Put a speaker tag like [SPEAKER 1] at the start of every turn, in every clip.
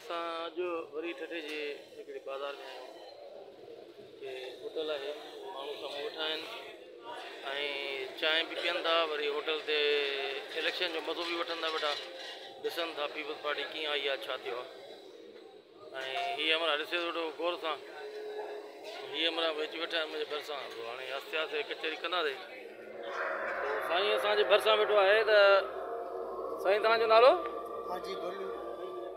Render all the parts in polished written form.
[SPEAKER 1] اسان اڄ وري ٺٽي جي هڪڙي بازار ۾ آيا آهيون. هتي هوٽل آهي، ماڻهو سامهون ويٺا آهن ۽ چانهه به پيئن ٿا، وري هوٽل تي اليڪشن جو مزو به وٺن ٿا ويٺا، ڏسن ٿا پيپلز پارٽي ڪيئن آئي آهي، ڇا ٿيو آهي. ۽ هي همراهه ڏسي ٿو ويٺو غور سان، هي همراهه به اچي ويٺا آهن منهنجي ڀرسان. هاڻي آهستي آهستي ڪچهري ڪنداسين. سائين اسان جي ڀرسان ويٺو آهي ته سائين توهان جو نالو؟
[SPEAKER 2] حاجي بلو.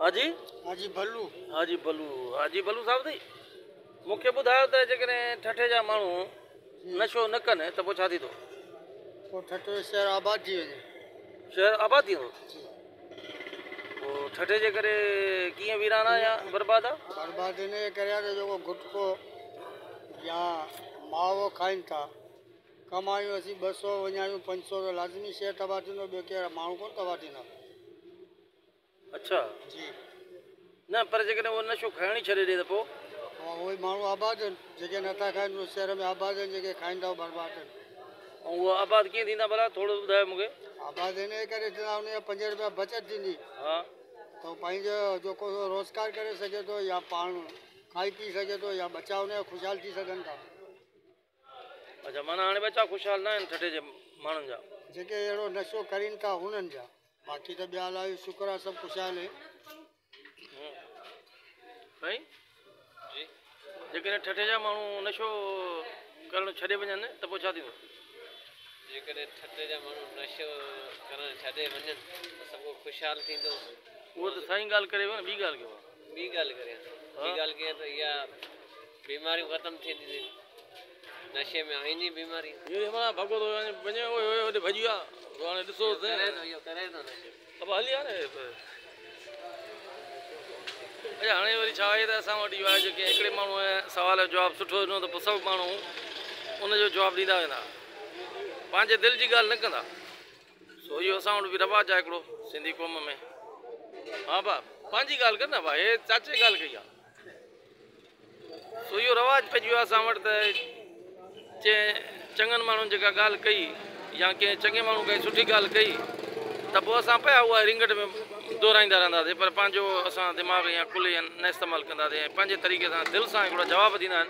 [SPEAKER 1] حاجي؟
[SPEAKER 2] حاجي بلو.
[SPEAKER 1] حاجي بلو. حاجي بلو صاحب سائين مون کي ٻڌايو ته جيڪڏهن ٺٽي جا ماڻهو نشو نه ڪن ته پوء ڇا ٿيندو؟
[SPEAKER 2] پوء ٺٽو جو شهر آباد ٿي وڃي.
[SPEAKER 1] شهر آباد ٿي ويندو؟ پوء ٺٽي جي ڪري ڪيئن ويران آ يا برباد آ؟
[SPEAKER 2] برباد ان جي ڪري آ ته جيڪو گٽڪو يا ماوو کائين ٿا، ڪمايون اسين 200 وڃايون 500 ته لازمي شهر تباهه ٿيندو، ٻيو ڪير ماڻهو ڪونه تباهه ٿيندا.
[SPEAKER 1] اڇا.
[SPEAKER 2] جي.
[SPEAKER 1] نه پر جيڪڏهن اهو نشو کائڻ ئي ڇڏي ڏي ته پوء؟
[SPEAKER 2] پوء اهي ماڻهو آباد آهن، جيڪي نٿا کائن اهي شهر ۾ آباد آهن، جيڪي کائن ٿا اهي برباد آهن.
[SPEAKER 1] ۽ اهي آباد ڪيئن ٿيندا ڀلا ٿورو ٻڌايو مون کي.
[SPEAKER 2] آباد ان جي ڪري ٿيندا ان جا 5 روپيا بچت ٿيندي.
[SPEAKER 1] ها.
[SPEAKER 2] ته هو پنهنجو جيڪو سو روزگار ڪري سگهي ٿو يا پاڻ کائي پي سگهي ٿو يا ٻچا ان جا خوشحال ٿي سگهن ٿا.
[SPEAKER 1] اڇا معنيٰ هاڻي ٻچا خوشحال نه آهن ٺٽي جي ماڻهن جا.
[SPEAKER 2] جيڪي اهڙو نشو ڪرين ٿا انهن جا، باقي ته ٻيا الله جو شڪر آهي سڀ خوشحال آهن.
[SPEAKER 1] سائين جي جيڪڏهن ٺٽي جا ماڻهو نشو ڪرڻ ڇڏي وڃن ته پوء ڇا ٿيندو؟
[SPEAKER 3] جيڪڏهن ٺٽي جا ماڻهو نشو ڪرڻ ڇڏي وڃن ته سڀ ڪو خوشحال ٿيندو.
[SPEAKER 1] اهو ته سائين ڳالهه ڪري ويو نه، ٻي ڳالهه ڪيو.
[SPEAKER 3] ٻي ڳالهه ڪريان، ٻي ڳالهه ڪيان ته اها بيماريون ختم ٿينديون، نشي ۾ آهن ئي بيماريون.
[SPEAKER 1] اهو همراهه ڀڳو ٿو وڃي، اوئي اوئي هوڏي ڀڄي ويو آهي، هاڻي ڏسو
[SPEAKER 3] ته. ڪري ٿو اهو ڪري ٿو نشو.
[SPEAKER 1] ابا هلي آ نه. اڇا هاڻي وري ڇا آهي ته اسان وٽ اهو آهي جو ڪنهن هڪڙي ماڻهوء سوال جو جواب سٺو ڏنو ته پوء سڀ ماڻهو ان جو جواب ڏيندا ويندا، پنهنجي دل جي ڳالهه نه ڪندا. سو اهو اسان وٽ به رواج آهي هڪڙو سنڌي قوم ۾. ها ڀا پنهنجي ڳالهه ڪر نه ڀا، هي چاچي ڳالهه ڪئي آهي. سو اهو رواج پئجي ويو آهي اسان وٽ ته جنهن چڱن ماڻهن جيڪا ڳالهه ڪئي يا ڪنهن چڱي ماڻهو ڪائي سٺي ڳالهه ڪئي ته پوء اسان پيا اها رينگٽ ۾ دهرائيندا رهنداسين، پر پنهنجو اسان دماغ يا ڪل يا نه استعمال ڪنداسين ۽ پنهنجي طريقي سان دل سان هڪڙو جواب ڏيندا آهن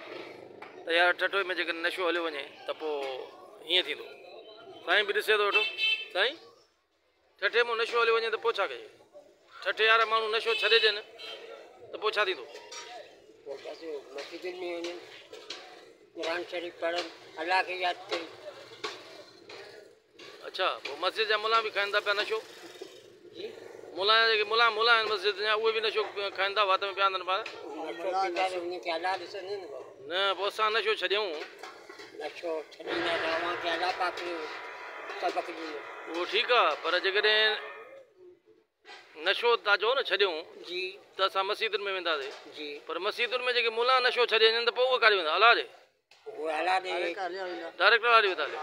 [SPEAKER 1] ته يار ٺٽوئي ۾ جيڪڏهن نشو هليو وڃي ته پوء هيئن ٿيندو. سائين به ڏسي ٿو ويٺو. سائين ٺٽي مان نشو هليو وڃي ته پوء ڇا ڪجي؟ ٺٽي وارا ماڻهو نشو ڇڏي ڏين ته پوء ڇا ٿيندو؟
[SPEAKER 4] پوء بس مسجدن ۾ وڃن، قرآن شريف پڙهن، الله کي ياد ڪرين.
[SPEAKER 1] اڇا پوء مسجد جا ملا به کائن ٿا پيا نشو؟
[SPEAKER 4] جي
[SPEAKER 1] ملا جيڪي ملا ملا آهن مسجد جا اهي به نشو کائن ٿا، وات ۾ پيا اندن پار.
[SPEAKER 4] نشو پيندا ته انهن کي الله ڏسندو نه بابا.
[SPEAKER 1] نه پوء اسان نشو ڇڏيون.
[SPEAKER 4] نشو ڇڏيندا ته اوهان کي الله پاڪ سبق ڏيندو.
[SPEAKER 1] اهو ٺيڪ آ پر جيڪڏهن نشو ٿا چئو نه ڇڏيون
[SPEAKER 4] جي
[SPEAKER 1] ته اسان مسجدن ۾ وينداسين
[SPEAKER 4] جي،
[SPEAKER 1] پر مسجدن ۾ جيڪي ملا نشو ڇڏي وڃن ته پوء اهي ڪاڏي ويندا؟ الله ڏي.
[SPEAKER 4] اهي الله ڏي.
[SPEAKER 1] ڊائريڪٽ الله ڏي ويندا هلي.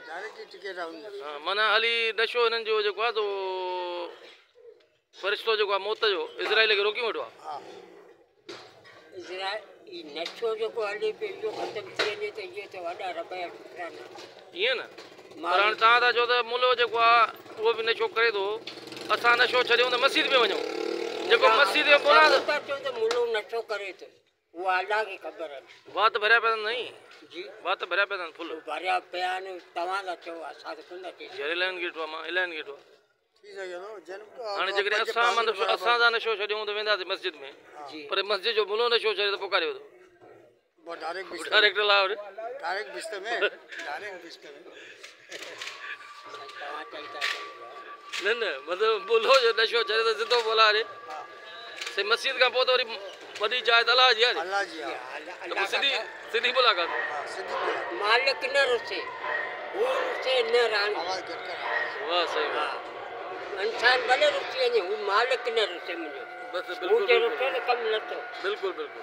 [SPEAKER 2] ڊائريڪٽ ئي ٽڪيٽ آ انهن جي.
[SPEAKER 1] ها معنيٰ هلي نشو هنن جو جيڪو آ سو فرشتو جيڪو آ موت جو اسرائيل کي روڪيون ويٺو آ.
[SPEAKER 2] ها
[SPEAKER 4] اسرائيل نشو جيڪو هلي پيو اهو ختم ٿي وڃي ته اهي ته وڏا رب جا شڪرانا.
[SPEAKER 1] ائين نه پر هاڻي توهان ٿا چئو ته ملو جيڪو آ اهو به نشو ڪري ٿو، اسان نشو ڇڏيون ته مسجد ۾ وڃون، جيڪو مسجد جو ملا
[SPEAKER 4] اسان ٿا چئون ته ملو نشو ڪري ٿو اها الله کي خبر آهي.
[SPEAKER 1] وات ڀريا پيا اٿن سائين.
[SPEAKER 4] جي
[SPEAKER 1] وات ڀريا پيا اٿن فل.
[SPEAKER 4] ڀريا پيا آهن، توهان ٿا چئو اسان ته ڪونه ٿا چئي سگهون.
[SPEAKER 1] يار الائن گيٽ آ مان الائن گيٽ آ.
[SPEAKER 2] ٿي سگهي ٿو جن
[SPEAKER 1] هاڻي جيڪڏهن اسان اسان ٿا نشو ڇڏيون ته وينداسين مسجد ۾، پر مسجد جو ملو نشو ڇڏي ته پوء ڪاڏي ويندو؟ ڊائريڪٽ لاهور.
[SPEAKER 2] ڊائريڪٽ بستر ۾، ڊائريڪٽ بستر ۾.
[SPEAKER 1] نه نه مطلب ملو جو نشو ڇڏي ته سڌو مولا ڏي. سي مسجد کان پوء ته وري وڏي جاء ته الله جي آهي.
[SPEAKER 2] الله جي آهي.
[SPEAKER 1] ته پوء سڌي سڌي ملاقات.
[SPEAKER 2] سڌي ملاقات.
[SPEAKER 4] مالڪ نه رسي، هو رسي نه راڻي.
[SPEAKER 2] آواز گهٽ ڪر آواز.
[SPEAKER 1] واهه سائين واهه.
[SPEAKER 4] انسان ڀلي رسي وڃي، هو مالڪ نه رسي منهنجو.
[SPEAKER 1] بس
[SPEAKER 4] هو
[SPEAKER 1] بلڪل
[SPEAKER 4] جي رسي
[SPEAKER 1] بلڪل
[SPEAKER 4] ته ڪم لٿو.
[SPEAKER 1] بلڪل بلڪل.